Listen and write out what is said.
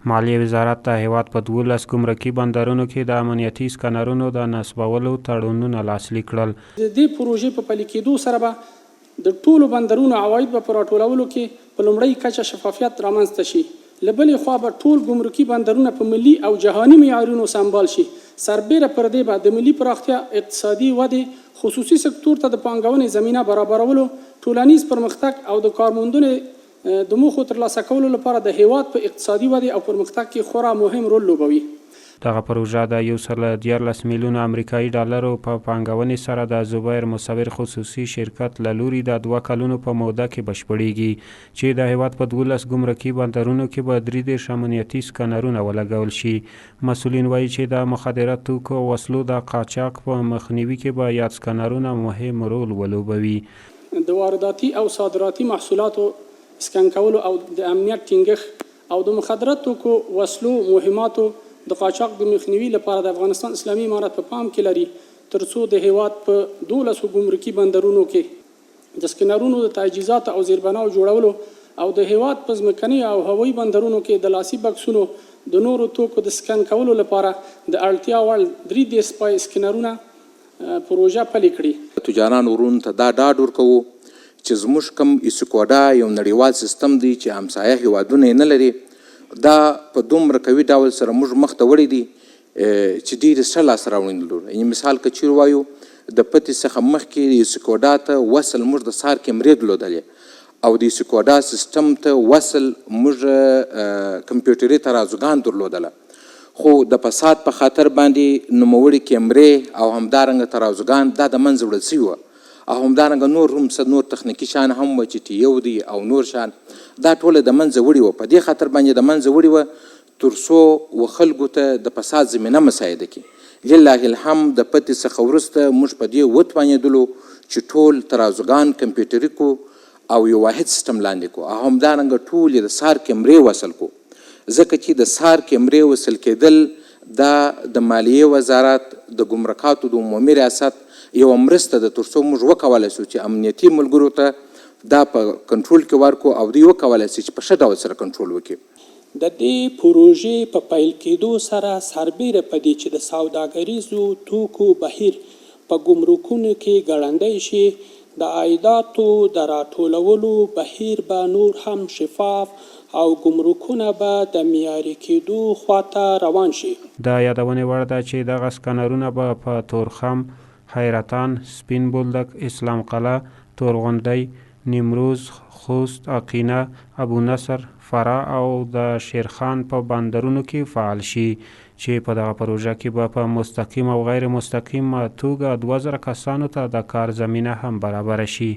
مالیې وزارت د هېواد په 12 ګمرکي بندرونو کې د امنیتي سکنرونو د نصبولو تړونونه لاسلیک کړل. د دې پروژې په پلي کېدو سره به د ټولو بندرونو عواید به په راټولولو کې په لومړۍ کچه شفافیت رامنځته شي، له بلې خوا به ټول ګمرکي بندرونه په ملي او جهاني معیارونو سمبال شي، سربېره پر دې به د ملي پراختیا، اقتصادي ودې، خصوصي سکتور ته د پانګونې زمینه برابرولو، ټولنیز پرمختګ او د کارموندنې د موخو ترلاسه کولو لپاره د هېواد په اقتصادي ودې او پرمختګ کې خورا مهم رول لوبوي. دغه پروژه د 113 میلیونه امریکایي ډالرو په پانګونې سره د زبیر مصور خصوصي شرکت له لوري د 2 کلونو په موده کې بشپړیږي، چې د هېواد په 12 ګمرکي بندرونو کې به 33 امنیتي سکنرونه ولګول شي. مسؤلین وایي چې د مخدره توکو او وسلو د قاچاق په مخنیوي کې به یاد سکنرونه مهم رول ولوبوي. د وارداتي او صادراتي محصولاتو سکن کولو او د امنیت ټینګښت او د مخدره توکو، وسلو، مهماتو د قاچاق د مخنیوي لپاره د افغانستان اسلامي امارت په پام کې لري ترڅو د هېواد په 12 ګمرکي بندرونو کې د سکنرونو د تجهیزاتو او زیربناو جوړولو او د هېواد په ځمکنیو او هوایي بندرونو کې د لاسي بکسونو د نورو توکو د سکن کولو لپاره د اړتیا وړ 33 پای سکنرونه پروژه پلي کړي. تجارانو وروڼو ته دا ډاډ ورکوو چې زموږ کوم ایسکوډا یو نړیوال سیستم دی چې همسایه هیوادونه یې نه لري، دا په دومره قوي ډول سره موږ مخته وړی دی چې ډېرې ښه لاسته راوړنې لرو. یعنې مثال که چیرې وایو د پتې څخه مخکې ایسکوډا ته وصل موږ د څار کیمرې درلودلې او د ایسکوډا سیستم ته وصل موږ کمپیوټري ترازوګان درلودله، خو د فساد په خاطر باندې نوموړې کیمرې او همدارنګه ترازوګان دا د منځه وړل شوي وه او همدارنګه نور هم څه نور تخنیکي شیان هم وه چې ټي یو دی او نور شیان دا ټوله د منځه وړي وه. په دې خاطر باندې د منځه وړي وه تر څو و خلکو ته د فساد زمینه مساعده کړي. لله الحمد د پتې څخه وروسته موږ په دې وتوانېدلو چې ټول ترازوګان کمپیوټري کړو او یو واحد سیستم لاندې کړو او همدارنګه ټولې د څار کیمرې وصل کړو، ځکه چې د څار کیمرې وصل کېدل دا د مالیې وزارت د ګمرکاتو د عمومي ریاست یوه مرسته ده تر څو موږ وکولای شو چې امنیتي ملګرو ته دا په کنټرول کې ورکړو او دوی وکولای شي چې په ښه ډول سره کنټرول وکړي. د دې پروژې په پیل کېدو سره سربېره په دې چې د سوداګریزو توکو بهیر په ګمرکونو کې ګړندی شي، د عایداتو د راټولولو بهیر به نور هم شفاف او ګمرکونه به د معیاري کېدو خواته روان شي. د یادونې وړ ده چې دغه سکنرونه به په تورخم، حیرتان، سپین بولدک، اسلام قلعه، تورغونډۍ، نیمروز، خوست، اقینه، ابو نصر، فراه او د شیرخان په بندرونو کې فعال شي، چې په دغه پروژه کې به په مستقیم او غیر مستقیمه توګه 2000 کسانو ته د کار زمینه هم برابره شي.